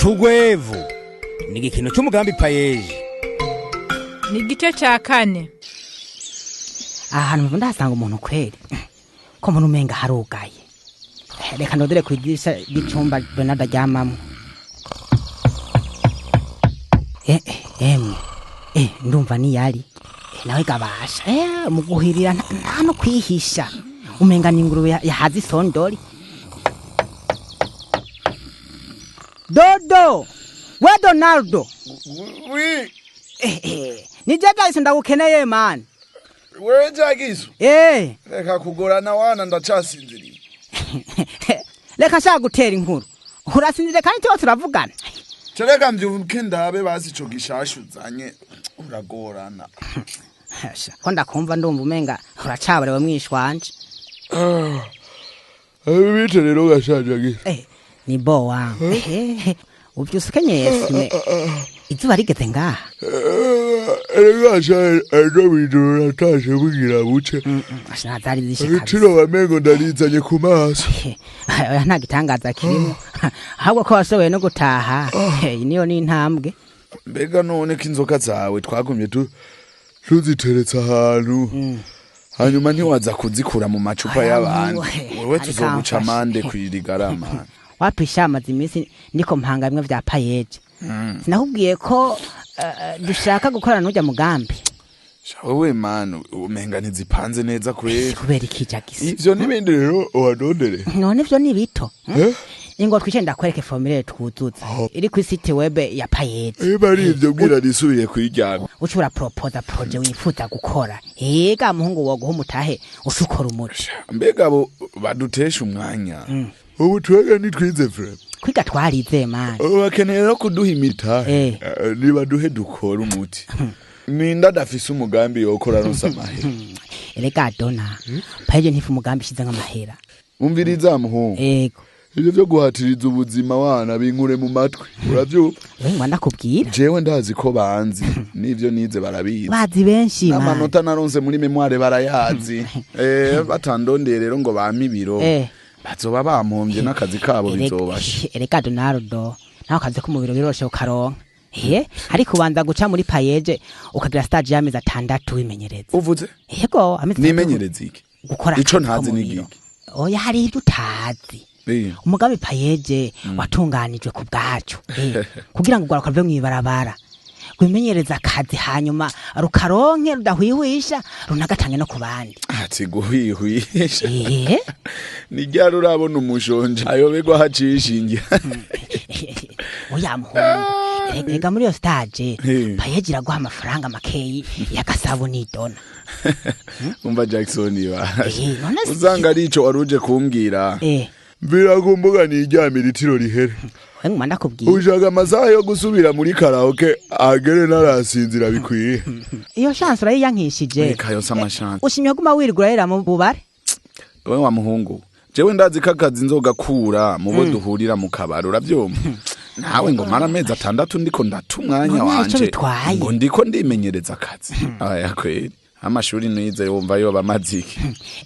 Cugwevu ni igikino cy'umugambi PAEEJ. Ni igice cya kane. Aha hantu ndahasanga umuntu kweri ko mbona umenga harugaye. Reka ndodere ku idirisha ry'icumba Bernard aryamamwo. Emwe, ndumva niyari. Nawe gabasha mu guhirira nta no kwihisha, umenga ni ingurube yahaze isondori. Dodo we Donaldo. Wi. Ni Jagayisi, ndagukeneye mani. Wewe Jagiso. Reka kugorana wana, ndacasinziriye. Reka nshaka gutera inkuru, urasinzire kandi tuba turavugana. Cereka mvyuke ndabe basi ico gishasha uzanye, uragorana. Sha, ko ndakumva ndumva umenga uracabarewe mwishwanje. Bite rero gashaje? Ni bo wangu. Uvyuse ukenyeye sime izuba rigeze ngaha. Erega sha, ejo mw'ijoro natashe bugira buce. Asha, ntazari zishe kabisa. Ibiciro wamengo ndarizanye ku maso. Oya, nta gitangaza kirimo, ahubwo ko washoboye no gutaha. Niyo ni intambwe. Mbega none ko inzoka zawe twagumye tuziteretse ahantu, hanyuma ntiwaza kuzikura mu macupa Aya, y'abandi? wewe, Wewe ariko tuzoguca amfashe. amande kwirigarama. Wapisha, amaze iminsi ndiko mpanga bimwe vya PAEEJ. Sinakubwiye ko dushaka gukorana n'urya mugambi? Wewe manu, umenga ntizipanze neza kweri. Kubera ikija gisa. Ivyo n'ibindi rero uwadondere. None ivyo ni bito. Eh? Ingo twicaye ndakwereke formulaire twuzuza iri kuri site web ya PAEEJ. Niba ari ivyo bwira nisubire kuyiryama. Uca urapropoza projet wifuza gukora, ega muhungu woguha umutahe uca ukora umuti. Mbega abo badutesha umwanya, ubu twebwe ntitwize frame? Kwiga twarize mani. Ubu bakeneye no kuduha imitahe. Nibaduhe dukora umuti, ninda adafise umugambi yokora aronse amahera? Erega dona, PAEEJ ntifu umugambi ishize nk'amahera. Umviriza muhungu. Ego. Ivyo vyo guhatiriza ubuzima wana binkure mu matwi, uravyumva? We ngo ndakubwira. Jewe ndazi ko banzi n'ivyo nize barabizi. Bazi benshi mani. N'amanota naronse muri mémoire barayazi. Batandondeye rero ngo bampe ibiro, bazoba bampombye n'akazi kabo bizobasha. Erega Donaldo, nawe akazi ko mu biro biroroshe ukaronka he, ariko ubanza guca muri PAEEJ ukagira stage y'amezi 6 wimenyereza. Uvuze? Yego, amezi 6. Nimenyereza iki? Gukora Ico akazi ko ntazi mu ni biro. giki? Oya, hari ibyo utazi. Umugambi PAEEJ watunganijwe ku bwacu kugira ngo urwaruka ruve mw'ibarabara rwimenyereza akazi, hanyuma rukaronke rudahwihwisha, runagatange no ku bandi. Ati guhwihwisha? Eh. Ni ryari urabona umushonje ayoberwa haciye ishinge? Oya muhungu, erega muri iyo stage PAEEJ iraguha amafaranga makeyi y'agasabuni dona. Umva Jackson, ba None usanga ari ico wari uje kumbwira. Mvira ku mbuga niryamira itiro rihere. We nguma ndakubwira. Ushaka amasaha yo gusubira muri karaoke agere narasinzira bikwiye. Iyo chance urayiyankishije. Reka yose amashanse. Ushimye guma wirigura rera mu bubare. We wa muhungu, jewe ndazi ko akazi nzogakura mu bo duhurira mu kabari, uravyumva? Nawe ngo mara amezi 6 ndiko ndata umwanya None hari ico wanje bitwaye? ngo ndiko ndimenyereza akazi? Aya kweri, amashuri nize wumva yoba amaze iki?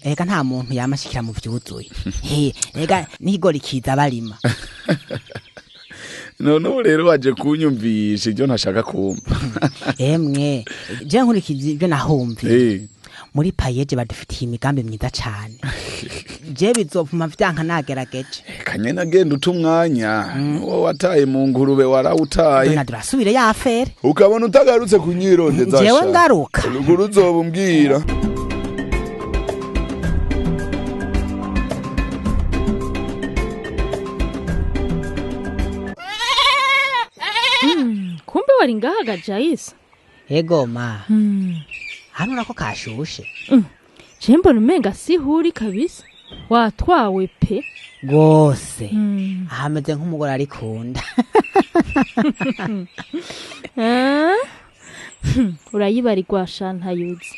Erega nta muntu yamashikira mu vyuzuye. He, erega n'ikigori kiza barima. None ubu rero waje kunyumvisha ibyo ntashaka kumva. Emwe, je nkurikije ibyo nahumviye muri PAEEJ, badufitiye imigambi myiza cane. Je bizopfuma vyanka nagerageje. Kanye agenda uta umwanya uwo wataye mu ngurube warawutaye. Donald, urasubire ya affaire. Ukabona utagarutse kunyirondeza. Jewe Sha. ngaruka. Ruguru uzoba umbwira. Kumbe wari ngaha gajayisa. Ego ma, hano urako kashushe. Je mbona umenga sihuri kabisa, watwawe pe. Gose ahameze nk'umugore arikunda. Ah? Urayibarirwa shantayuzi.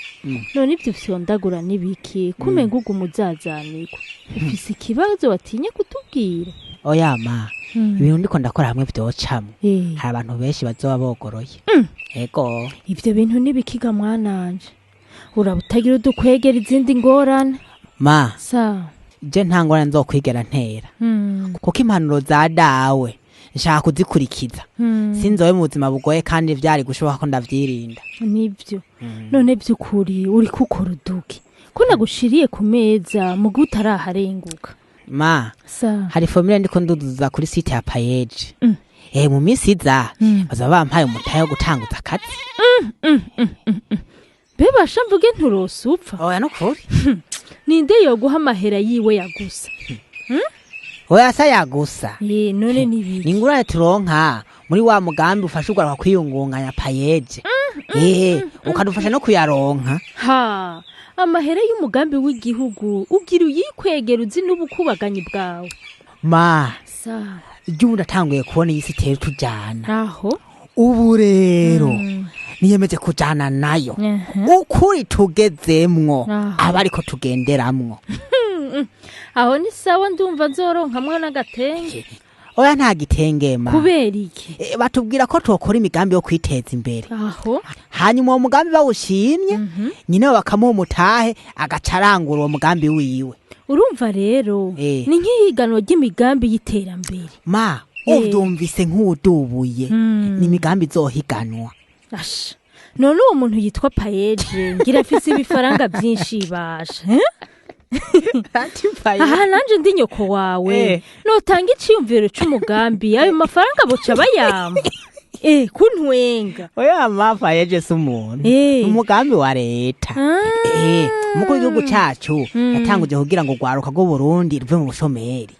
None ivyo fyondagura nibiki kumenga ugu muzazanirwa ufise ikibazo watinye kutubwira? Oya ma, ibintu ndiko ndakora hamwe vyocamwo, hari abantu benshi bazoba bogoroye. Ego. Ivyo bintu nibikiga mwananje? Uraba utagira udukwegera izindi ngorane. Ma, Sawa. je nta ngorane nzokwigera ntera, kuko impanuro za dawe Nshaka kuzikurikiza. Sinzobe mu buzima bugoye kandi vyari gushoboka ko ndavyirinda. Nibyo. None by'ukuri uri kukora uduki ko nagushiriye ku meza mugu utaraharenguka? Ma, Sa. hari formulaire ndiko nduzuza kuri site ya Payeje. Mu minsi iza bazaba bampaye umutahe wo gutanguza akazi. Bebasha mvuge nturose upfa. Oya nukuri. Ninde yoguha amahera yiwe yagusa? Oya sa yagusa. None nibiki? Ni ingurane turonka muri wa mugambi ufasha ugwaruka kwiyungunganya Payeje. Ukadufasha no kuyaronka. Ha, amahera y'umugambi w'igihugu ugira uyikwegera uzi n'ubukubaganyi bwawe. Ma, Sa. igihe ndatanguye kubona iyi site tujana. Aho? Ubu rero niyemeje kujana nayo. Ukuri tugezemwo aba ariko tugenderamwo. Aho ni sawa, ndumva nzoronkamwo n'agatenge. Oya nta gitenge ma. Kubera iki? Batubwira ko twokora imigambi yo kwiteza imbere. Aho? Hanyuma uwo mugambi bawushimye, nyine bakamuha umutahe agaca arangura uwo mugambi wiwe. Urumva rero ni nk'ihiganwa ry'imigambi y'iterambere. Ma, uvyumvise nk'uwudubuye. Ni imigambi izohiganwa. Asha, none uwo muntu yitwa Payeje ngira afise ibifaranga byinshi basha. Aha nanje ndi nyoko wawe. Notanga iciyumviro c'umugambi ayo mafaranga boca bayamba. Kuntwenga. Oya ma, Payeje si umuntu. Umugambi wa leta. Umukuru w'igihugu cacu yatanguje kugira ngo urwaruka rw'u Burundi ruve mu bushomeri.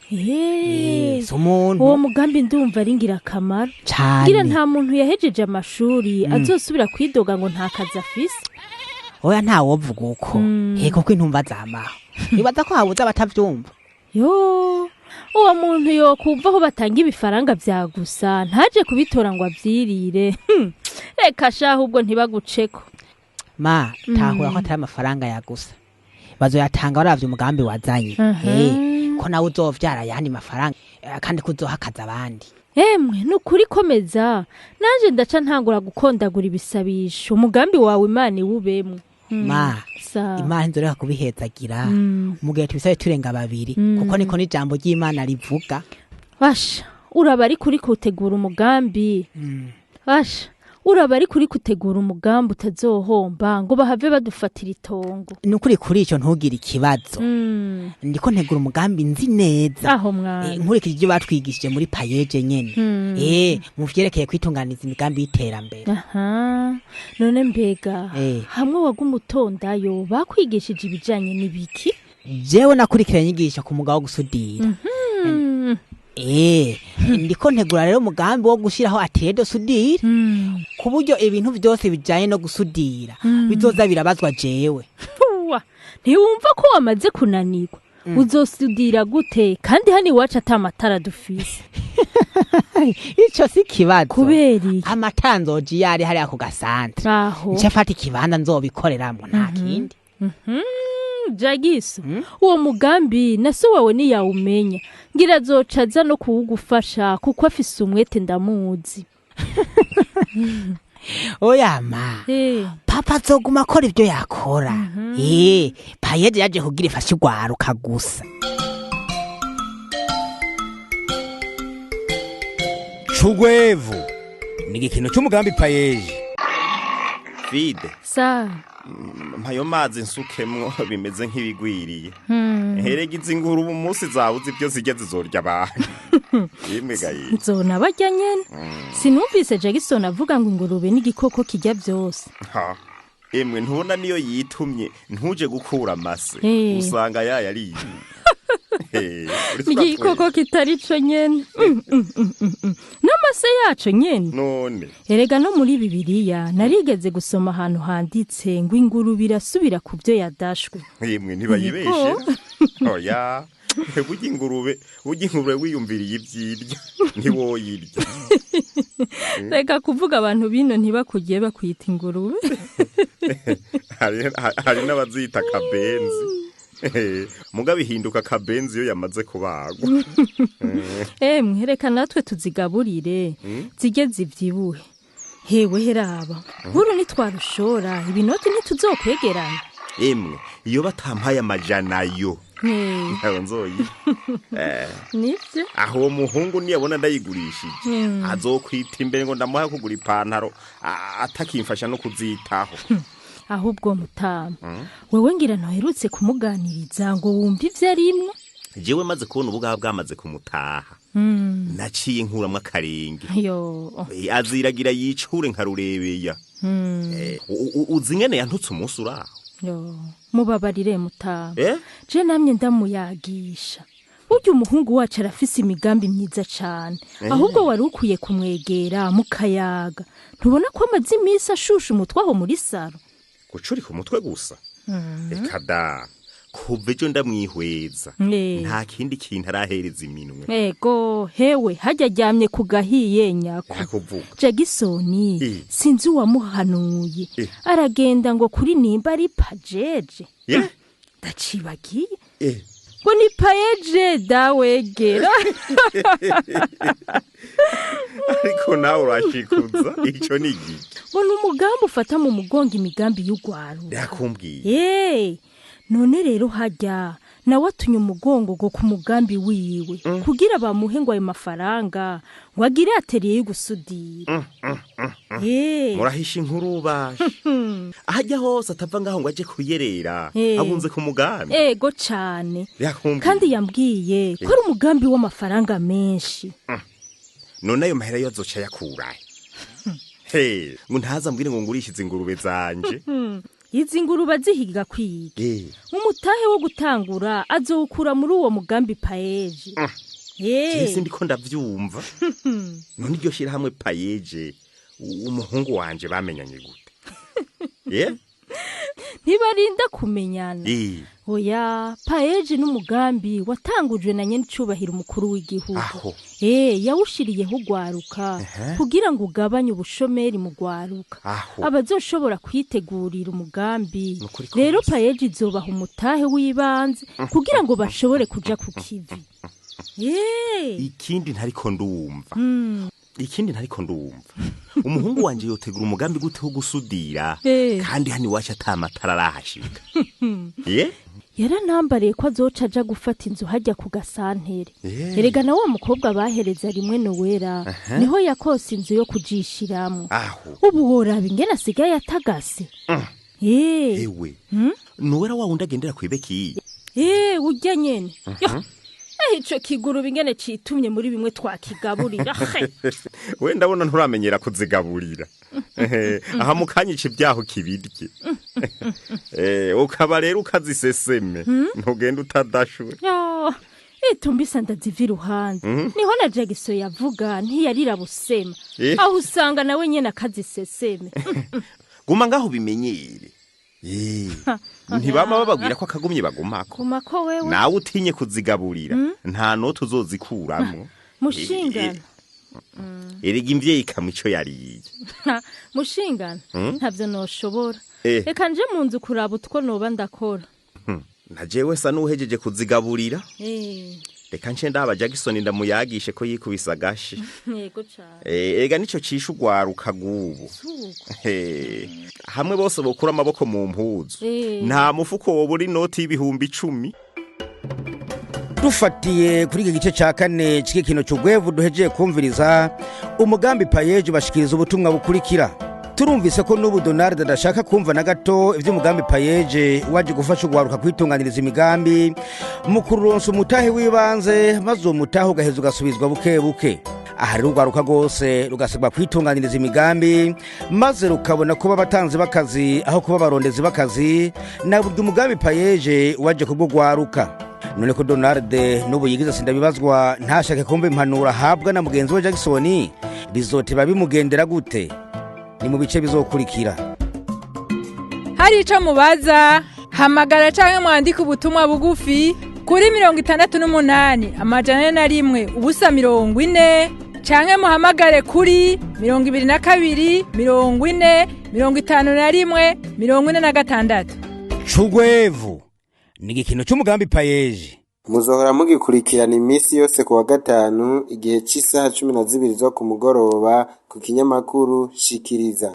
Si umuntu. Uwo mugambi ndumva ari ngirakamaro. Cane. Ngira nta muntu yahejeje amashuri azosubira kwidoga ngo nta kazi afise. Oya ntawovuga uko. Kuko intumva zamaho. Nibaza ko habuze abatavyumva. Yo, uwo muntu yokumva aho batanga ibifaranga vya gusa ntaje kubitora ngo avyirire. Reka sha ahubwo ntibaguceko. Ma, tahura ko atari amafaranga ya gusa. Bazoyatanga baravye umugambi wazanye. Ko nawe uzovyara ayandi mafaranga kandi kuzohakaza abandi. Emwe nukuri komeza nanje ndaca ntangura gukondagura ibisabisho umugambi wawe Imana iwubemwe. Ma, Imana inzoreka kubihezagira. Mu gihe tubisabe turenga babiri, kuko niko n'ijambo ry'Imana rivuga. Basha, uraba ari kuri kutegura umugambi. Basha, uraba ari kuri kutegura umugambi utazohomba ngo bahave badufatira itongo. Nukuri kuri ico ntugire ikibazo. Ndiko ntegura umugambi nzi neza. Aho mwana. Nkurikije ibyo batwigishije muri Payeje nyene. Mu vyerekeye kwitunganiza imigambi y'iterambere. Aha. None mbega hamwe wagumutondayo bakwigishije ibijanye n'ibiki? Jewe nakurikiranye inyigisho ku mugabo wo gusudira. Ndiko ntegura rero umugambi wo gushiraho atelier de soudure ku buryo ibintu vyose bijanye no gusudira bizoza birabazwa jewe. Ntiwumva ko wamaze kunanirwa? Uzosudira gute kandi hano iwacu ata matara dufise? Ico si kibazo. Kubera iki? Amatara nzoja iyo ari hariya ku gasantre. Aho. Nce mfata ikibanza nzobikoreramwo nta kindi. Jagiso, uwo mugambi na so wawe ntiyawumenya. Ngira azoca aza no kuwugufasha kuko afise umwete ndamuzi. Oya ma, papa azoguma akora ibyo yakora. Payeje yaje kugira ifashe urwaruka gusa. Cugwevu ni igikino c'umugambi Payeje. Fide. Sa. Mpayo mazi nsukemwo bimeze nk'ibigwiriye. Herega izi nguru umunsi zabuze ibyo zijya zizorya abantu. Yemwe gaye. Nzona barya nyene. Sinumvise Jackson avuga ngo ingurube n'igikoko kijya byose. Ha. Emwe ntubona niyo yitumye ntuje gukura amase. Usanga yayariye. Igikoko kitari co nyene. N'amase yaco nyene. None. Erega no muri Bibiliya narigeze gusoma ahantu handitse ngo ingurube irasubira ku byo yadashwe. Yemwe ntibayibeshe. Oya. Burya ingurube wiyumviriye ivyirya ntiwoyirya. Reka kuvuga abantu bino ntibakugiye bakwita ingurube. Hari n'abazita kabenzi. Mugabe ihinduka kabenzi iyo yamaze kubagwa. Emwe reka natwe tuzigaburire zijye zivyibuhe. Hewe heraba nkuru nitwarushora ibinoti ntituzokwegerana. Emwe iyo batampaye amajana yo Ntayo nzoyiha. Nivyo. Aho uwo muhungu niyabona ndayigurishije azokwita imbere ngo ndamuha kugura ipantaro, atakimfasha no kuzitaho. Ahubwo mutama, wewe ngira ntuherutse kumuganiriza ngo wumve ivyo arimwo? Jewe maze kubona ubugaba bwamaze kumutaha, naciye nkuramwo akarenge. Yo. Aziragira yicure nka rurebeya. Uzi ingene yantutse umunsi uraho? Yo, mubabarire mutama. Je namye ndamuyagisha. Burya umuhungu wacu arafise imigambi myiza cane. Ahubwo wari ukwiye kumwegera mukayaga. Ntubona ko amaze iminsi ashusha umutwe aho muri saro? Gucurika umutwe gusa? Reka da, kuva ejo ndamwihweza nta kindi kintu arahereza iminwe. Ego, hewe hajya aryamye ku gahiye nyako. Yakuvuga. Jagisoni sinzi uwamuhanuye. Aragenda ngo kuri nimba ari pajeje. Ndacibagiye. Ngo ni payeje dawegera. Ariko nawe urashikuza, ico ni igiki? Ngo ni umugambi ufata mu mugongo imigambi y'urwaruka. Yakumbwiye. None rero hajya nawe atunye umugongo ngo ku mugambi wiwe kugira bamuhe ngo ayo mafaranga ngo agire atelier yo gusudira. Murahisha inkuru basha. Ahajya hose atava ngaho ngo aje kuyerera, abunze ku mugambi. Ego cane. Kandi yambwiye ko ari umugambi w'amafaranga menshi. None ayo mahera yo azoca yakurahe? He, ngo ntaza mbwire ngo ngurishe ingurube zanje. Izi ngurube zihiga kwiga. Umutahe wo gutangura azowukura muri uwo mugambi payeje. Jese ndiko ndavyumva. None iryo shira hamwe payeje umuhungu wanje bamenyanye gute? Ntibarinda kumenyana. Oya, payeje n'umugambi watangujwe na nyenicubahiro umukuru w'igihugu. Yawushiriyeho ugwaruka kugira ngo ugabanye ubushomeri mu gwaruka. Abazoshobora kwitegurira umugambi. Rero payeje izobaha umutahe w'ibanze kugira ngo bashobore kuja ku kivi. Ikindi ntariko ndumva. Umuhungu wanje yotegura umugambi gute wo gusudira kandi hani wacha atamatara arahashika. Yaranambariye ko azoca aja gufata inzu hajya ku gasantere. Erega na wa mukobwa bahereza rimwe Nowera niho yakose inzu yo kujishiramwo. Ubu woraba ingene asigaye atagase. Ewe. Nowera wa wundi agendera kwibeki. Urya nyene. Ico kiguru ingene citumye muri bimwe twakigaburira. We ndabona nturamenyera kuzigaburira. Aha mukanyica ibyaho kibirye. Ukaba rero ukaziseseme ntugenda utadashwe. Itumbisa ndaziva iruhande. Niho na Jagiso yavuga ntiyarira busema. Aho usanga nawe nyene akaziseseme. Guma ngaho bimenyere. Ntibama bababwira ko akagumye bagumako. Gumako wewe. Nawe utinye kuzigaburira nta note uzozikuramwo. Mushingana. Erega imvyeyi ikamwa ico yariye. Mushingana ntavyo noshobora. Reka nje mu nzu kuraba utwo noba ndakora. Na jewe sa nuhejeje kuzigaburira. Reka nce ndaba Jackson ndamuyagishe ko yikubisa gashi. Yego cyane. Erega nico cisha ugwaruka gubu. Hamwe bose bokura amaboko mu mpuzu. Nta mufuko wobura inoti y'ibihumbi 10. Dufatiye kuri iki gice ca kane c'igikino c'ugwevu duhejeje kumviriza, umugambi payeje bashikiriza ubutumwa bukurikira. Turumvise ko n'ubu Donald adashaka kumva na gato ivy'umugambi payeje waje gufasha ugwaruka kwitunganiriza imigambi mu kuronsa umutahe w'ibanze, maze uwo mutahe ugaheza ugasubizwa buke buke. Aha rero ugwaruka rwose rugasabwa kwitunganiriza imigambi maze rukabona kuba abatanzi b'akazi aho kuba abarondezi b'akazi, na buryo umugambi payeje waje kubwo gwaruka. None ko Donald n'ubu yigize sindabibazwa ntashake kumva impanuro ahabwa na mugenzi we Jackson, bizoteba bimugendera gute? Ni mu bice bizokurikira. Hari ico mubaza, hamagara canke mwandike ubutumwa bugufi kuri 68 401 0 40 canke muhamagare kuri 22 40 51 46. Cugwevu ni igikino c'umugambi payeje. Muzohora mugikurikirana iminsi yose kuwa gatanu igihe c'isaha 12 zo ku mugoroba ku kinyamakuru Shikiriza.